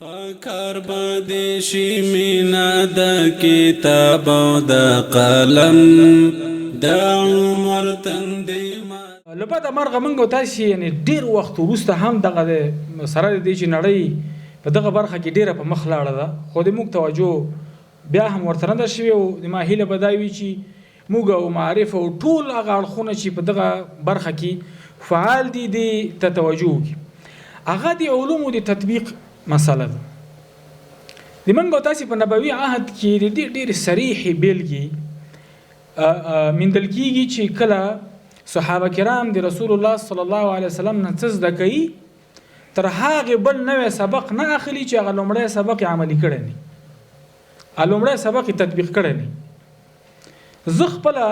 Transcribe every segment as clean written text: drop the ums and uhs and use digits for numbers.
پکار باندې شي مینا د کتاب او د قلم د عمر تندې. له بده مرغه موږ او تاسې یعنې ډېر وخت وروسته هم دغه د سره د دې چې نړۍ په دغه برخه کې ډېره په مخ لاړه ده، خو د موږ توجه بیا هم ورته نه ده شوې. او د ما هیله به دا وي چې موږ او معارف او ټول هغه اړخونه چې په دغه برخه کې فعال دي، دې ته توجه وکړي. هغه د علومو د تطبیق مسله ده. د موږ او تاسې په نبوي عهد کې د دې ډېرې صریحې بېلګې میندل کیږي چې کله صحابه کرام د رسول الله صلی الله علیه وسلم نه څه زده کوي، تر هغې بل نوی سبق نه اخلي چې هغه لومړی سبق یې عملي کړی نه، لومړی سبق یې تطبیق کړی نه. زه خپله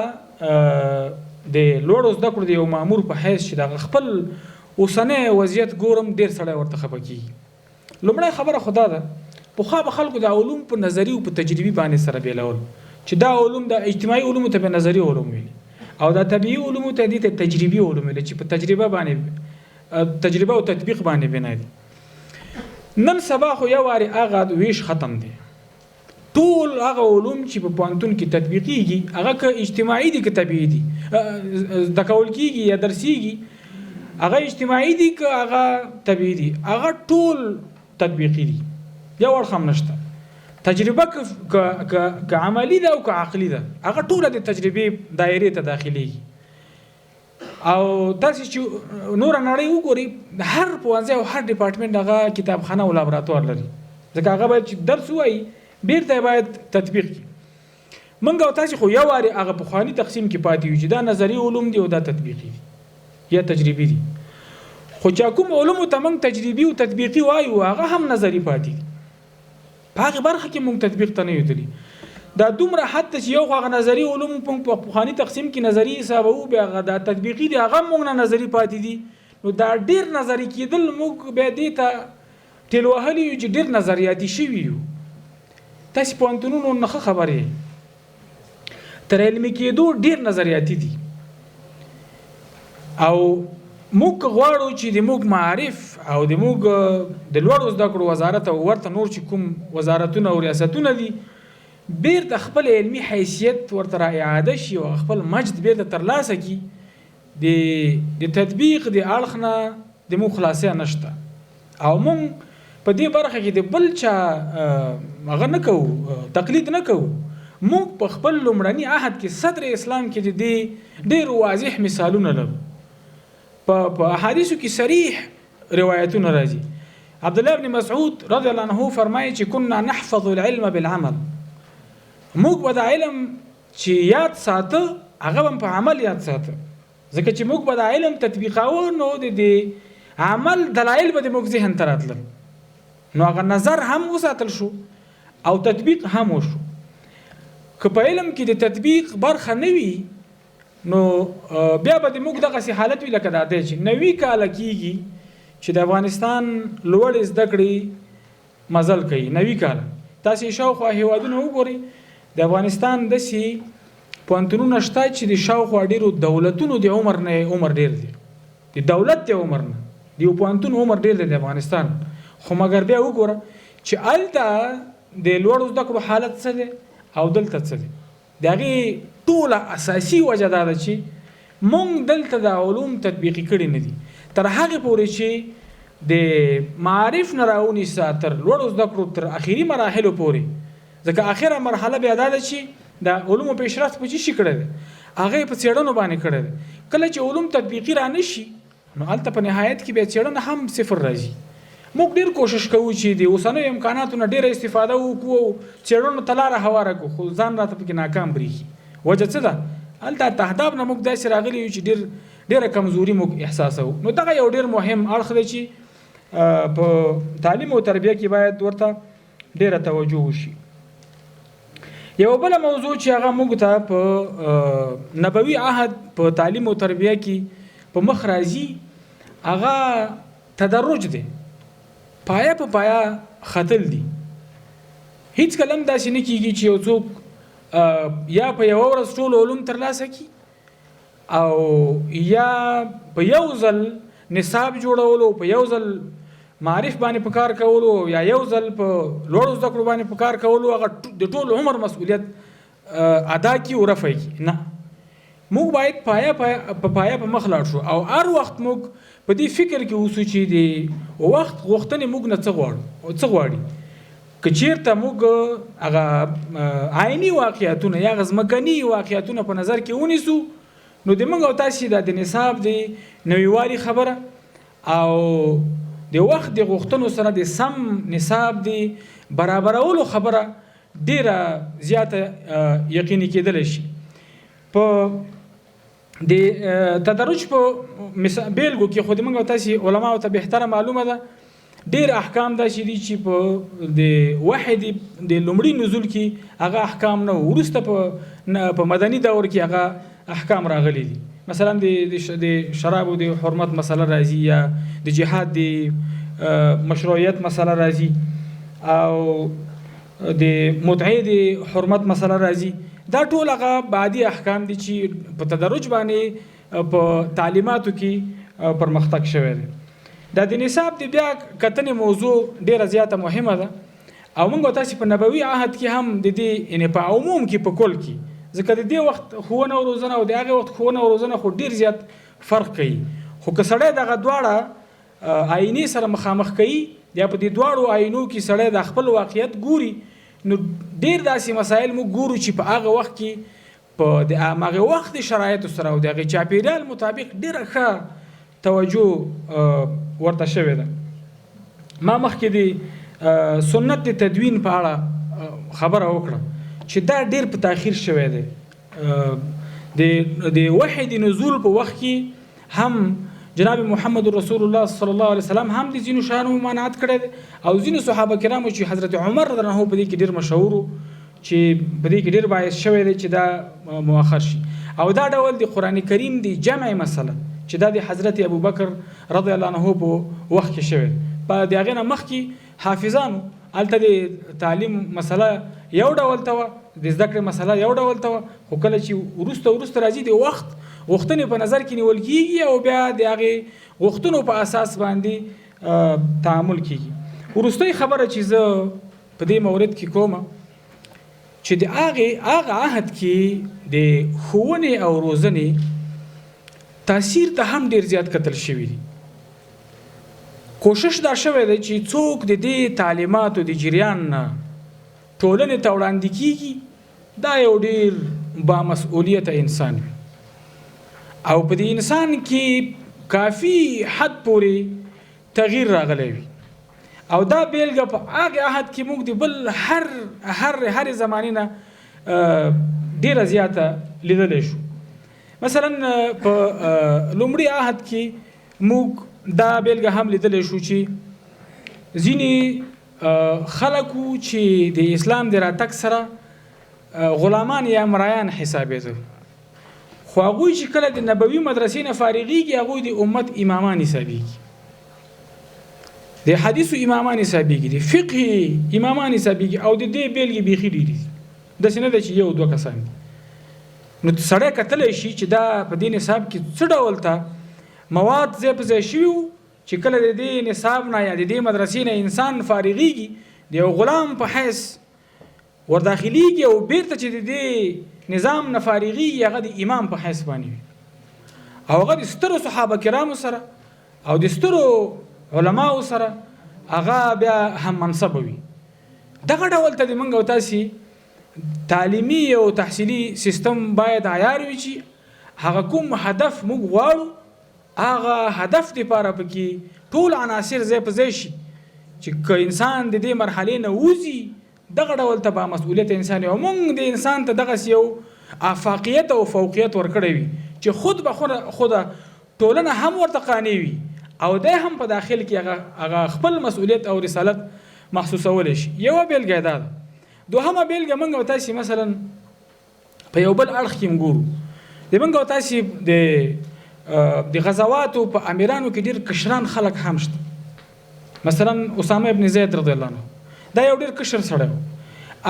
د لوړو زده کړو د یو مامور په حیث چې دغه خپل اوسنی وضعیت ګورم، ډېر سړی ورته خفه کیږي. لومړی خبره خو دا ده، پخوا به خلکو د علوم په نظري او په تجربي باندې سره بېلول، چې دا علوم د اجتماعي علومو ته به نظري علوم ویل او دا طبیعي علومو ته دې ته تجربي علوم ویل، چې په تجربه باندې، تجربه او تطبیق باندې بنا دي. نن سبا خو یو وارې هغه ویش ختم دی. ټول هغه علوم چې په پوهنتون کې تطبیقیږي، هغه که اجتماعي دي که طبیعي دي، زده کول کیږي یا درسیږي، هغه اجتماعي دي که هغه طبیعي دي، هغه ټول تطبیقي دي، یو اړخ هم نشته. تجربه که عملي ده او که عقلي ده، هغه ټوله د تجربې دایرې ته داخلیږي. او تاسو چې نوره نړۍ وګورئ، هر پوهنځی او هر ډپارټمنټ هغه کتابخانه او لابراتوار لري، ځکه هغه باید چې درس ووایي بیرته یې باید تطبیق کړي. موږ او تاسې خو یو وارې هغه پخواني تقسیم کې پاتې یو چې دا نظري علوم دي او دا تطبیقي دي یا تجربي دي، خو چې کوم علومو ته موږ تجربي او تطبیقي وایو هغه هم نظري پاتې دي. په هغې برخه کې موږ تطبیق ته نه یو تللي. دا دومره حد ته چې یو خو هغه نظري علوم موږ په پخواني تقسیم کې نظري حسابوو، بیا هغه دا تطبیقي دي هغه موږ نه نظري پاتې دي. نو دا ډېر نظري کېدل موږ بیا دې ته ټېل وهلي یو چې ډېر نظریاتي شوي یو. تاسې پوهنتونونو نه ښه خبر یئ، تر علمي کېدو ډېر نظریاتي دي. او موږ که غواړو چې د موږ معارف او د موږ د لوړو زده کړو وزارت او ورته نور چې کوم وزارتونه او ریاستونه دي بیرته خپل علمي حیثیت ورته را اعاده شي او خپل مجد بیرته ترلاسه کړي، د تطبیق د اړخ نه د موږ خلاصی نشته. او موږ په دې برخه کې د بل چا هغه نه کوو، تقلید نه کوو. موږ په خپل لومړني عهد کې صدر اسلام کې د دې ډېر واضح مثالونه لرو. په احادیثو کې صریح روایتونه راځي. عبد الله بن مسعود رضی الله عنه فرمایي چې كنا نحفظ العلم بالعمل، موږ به دا علم چې یاد ساته هغه به په عمل یاد ساته، ځکه چې موږ به دا علم تطبیقاوه نو د دې عمل دلایل به د موږ ذهن ته راتلل، نو هغه نظر هم وساتل شو او تطبیق هم وشو. که په علم کې د تطبیق برخه نه وي نو بیا به د موږ دغسې حالت وي لکه دا دی چې 90 کاله کیږي چې د افغانستان لوړې زده کړې مزل کوي. 90 کاله تاسې شاوخوا هېوادونه وګورئ، د افغانستان داسې پوهنتونونه شته چې د شاوخوا ډېرو دولتونو د عمر نه عمر ډېر دی، د دولت د عمر نه د یو پوهنتون عمر ډېر دی د افغانستان. خو مګر بیا وګوره چې هلته د لوړو زده کړو حالت څه دی او دلته څه دی. د هغې ټوله اساسي وجه دا ده چې موږ دلته د علوم تطبیقي کړي نه دي. تر هغې پورې چې د معارف نه راونیسه تر لوړو زده کړو تر اخري مراحلو پورې، ځکه اخره مرحله بیا دا ده چې د علومو پیشرفت په څه شي کړی دی، هغه یې په څېړنو باندې کړی دی. کله چې علوم تطبیقي را نه شي نو هلته په نهایت کې بیا څېړنه هم صفر راځي. موږ ډېر کوشش کوو چې د اوسنیو امکاناتو نه ډېره استفاده وکړو او څېړنو ته لاره هواره کړو، خو ځان راته پکې ناکام برېښي. وجه څه ده؟ هلته تهداب نه موږ داسې راغلي یو چې ډېره کمزوري موږ احساسوو. نو دغه یو ډېر مهم اړخ دی چې په تعلیم او تربیه کې باید ورته ډېره توجه وشي. یوه بله موضوع چې هغه موږ ته په نبوي عهد په تعلیم او تربیه کې په مخ راځي هغه تدرج دی، پایه په پایه ختل دي. هیڅ کله هم داسې نه کیږي چې یو څوک یا په یوه ورځ ټول علوم ترلاسه کړي او یا په یو ځل نصاب جوړولو، په یو ځل معارف باندې په کار کولو یا یو ځل په لوړو زده کړو باندې په کار کولو هغه د ټول عمر مسؤلیت ادا کړي او رفع کړي. نه، موږ باید پایه په پایه په مخ لاړ شو او هر وخت موږ په دې فکر کې اوسو چې د وخت غوښتنې موږ نه څه غواړو او څه غواړي. که چیرته موږ هغه عیني واقعیتونه یا هغه ځمکني واقعیتونه په نظر کې ونیسو، نو د موږ او تاسې د نصاب د نویوالي خبره او د وخت د غوښتنو سره د سم نصاب د برابرولو خبره ډیره زیاته یقیني کېدلی شي. په د تدرج په بیلګو کې خو د موږ او تاسې علماو ته بهتره معلومه ده، ډیر احکام داسې دي چې په د وحی د لومړي نزول کې هغه احکام نه، وروسته په مدني دور کې هغه احکام راغلي دي. مثلا د شرابو د حرمت مسله راځي، یا د جهاد د مشروعیت مسله راځي، او د متعې د حرمت مسله راځي. دا ټول هغه بعدي احکام دي چې په تدرج باندې په تعلیماتو کې پرمختګ شوی دی. دا د نصاب د بیا کتنې موضوع ډیره زیاته مهمه ده، او موږ تاسې په نبوي عهد کې هم د دې، یعنې په عموم کې په کل کې، ځکه د دې وخت ښوونه او روزنه او د هغې وخت ښوونه او روزنه خو ډیر زیات فرق کوي. خو که سړی دغه دواړه آینې سره مخامخ کوي، یا په دې دواړو آینو کې سړی د خپل واقعیت ګوري، نو ډیر داسې مسایل موږ ګورو چې په هغه وخت کې په د هغه وخت د شرایطو سره او د هغې چاپیریال مطابق ډیره ښه توجه ورته شوې ده. ما مخکې د سنت د تدوین په اړه خبره وکړه چې دا ډیر په تاخیر شوی دی. د وحی د نزول په وخت کې هم جناب محمد رسول الله صلی الله علیه وسلم هم د ځینو شیانو ممانعت کړی دی، او ځینو صحابه کرامو چې حضرت عمر رضی الله عنه په دې کې ډیر مشهور و چې په دې کې ډیر باعث شوی دی چې دا مؤخر شي. او دا ډول د قرآن کریم د جمع مسله چې دا د حضرت ابوبکر رضی الله عنه په وخت کې شوی دی. په د هغې نه مخکې حافظانو هلته د تعلیم مسله یو ډول ته وه، د زده کړې مسله یو ډول ته وه، خو کله چې وروسته وروسته راځي د وخت غوښتنې په نظر کې نیول کیږي او بیا د هغې غوښتنو په اساس باندې تعامل کیږي. وروستۍ خبره چې زه په دې مورد کې کوم چې د هغه عهد کې د ښوونې او روزنې تاثیر ته هم ډیر زیات کتل شوي دي. کوشش دا شوی دی چې څوک د دې تعلیماتو د جریان نه ټولنې ته وړاندې کیږي، دا یو ډیر بامسؤلیته انسان وي او په دې انسان کې کافي حد پورې تغییر راغلی وي. او دا بیلګه په هغه عهد کې موږ د بل هر هر هرې زمانې نه ډیره زیاته لیدلی شو. مثلا په لومړي عهد کې موږ دا بیلګه هم لیدلی شو چې ځینې خلکو چې د اسلام د راتګ سره غلامان یا مرایان حسابېدل، خو هغوی چې کله د نبوي مدرسې نه فارغېږي هغوی د امت امامان حسابېږي، د حدیثو امامان حسابېږي، د فقه امامان حسابېږي، او د دې بېلګې بیخي ډېرې دي، داسې نه ده چې یو دوه کسان دي. نو سړی کتلی شي چې دا په دې نصاب کې څه ډول ته مواد ځای په ځای شوي وو چې کله د دې نصاب نه یا د دې مدرسې نه انسان فارغېږي د یو غلام په حیث ورداخلېږي او بیرته چې د دې نظام نه فارغېږي هغه د امام په حیث باندې وي، او هغه د سترو صحابه کرامو سره او د سترو علماو سره هغه بیا هم منصب وي. دغه ډول ته د موږ او تاسې تعلیمي او تحصیلي سیستم باید عیار وي چې هغه کوم هدف موږ غواړو هغه هدف دپاره پکې ټول عناصر ځای په ځای شي چې که انسان د دې مرحلې نه وځي دغه ډول ته بامسؤلیت انسان وي، او موږ د انسان ته دغسې یو آفاقیت او فوقیت ورکړی وي چې خود به خوده ټولنه هم ورته قانع وي او دی هم په داخل کې هغه خپل مسؤلیت او رسالت محسوسولی شي. یوه بېلګه یې دا ده. دوهمه بېلګه موږ او تاسې مثلا په یو بل اړخ کې هم ګورو، د موږ او تاسې د غزواتو په امیرانو کې ډېر کشران خلک هم شته. مثلا اسامه ابن زید رضی الله عنه دا یو ډېر کشر سړی و،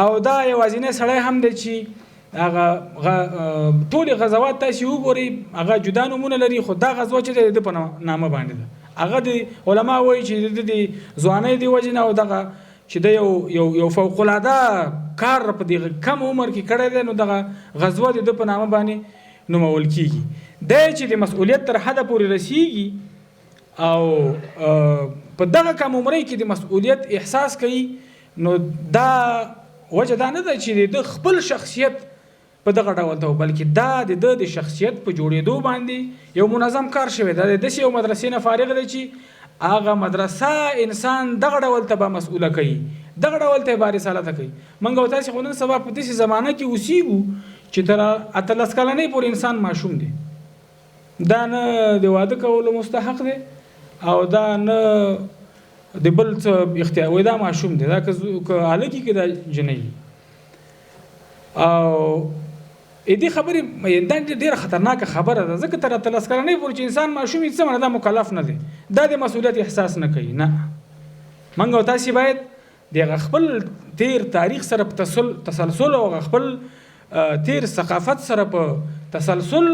او دا یوازینی سړی هم دی چې هغه ټولې غزوات تاسې وګورئ هغه جدا نومونه لري، خو دا غزوه چې دی د ده په نامه باندې ده. هغه د علما وایي چې د دې ځوانۍ د وجې نه او دغه چې د یو یو یو فوق العاده کار په دې کم عمر کې کړی دی، نو دغه غزوه د ده په نامه باندې نومول کیږي. دی چې د مسؤلیت تر حده پورې رسیږي او په دغه کم عمرۍ کې د مسؤلیت احساس کوي، نو دا وجه دا نه ده چې د خپل شخصیت په دغه ډول ته، بلکې دا د ده د شخصیت په جوړېدو باندې یو منظم کار شوی دی. د داسې یو مدرسې نه فارغ دی چې هغه مدرسه انسان دغه ډول ته به مسؤله کوي، دغه ډول ته به رسالته کوي. موږ او تاسې خو نن سبا په داسې زمانه کې اوسیږو چې تر 18 کلنۍ پورې انسان ماشوم دی، دا نه د واده کولو مستحق دی او دا نه د بل څه اختیار، وایي دا ماشوم دی، دا که هلک که دا جنۍ. او دې خبرې دا ډېره خطرناکه خبره ده، ځکه تر 18 کلنۍ پورې چې انسان ماشوم وي، څه معنی دا مکلف نه دی، دا د مسؤلیت احساس نه کوي. نه، موږ او تاسې باید د هغه خپل تیر تاریخ سره په تسلسل او هغه خپل تیر ثقافت سره په تسلسل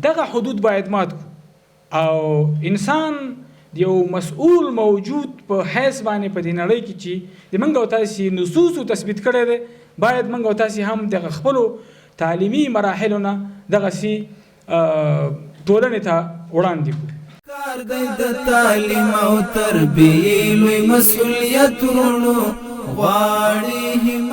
دغه حدود باید مات کړو او انسان د یو مسؤل موجود په حیث باندې په دې نړۍ کې چې د موږ او تاسې نصوصو تثبیت کړی دی، باید موږ او تاسې هم دغه خپلو تعلیمي مراحلو نه دغسې ټولنې ته وړاندې کړو. کار دی د تعلیم او تربیې لوی مسؤلیت وروڼو، غواړي.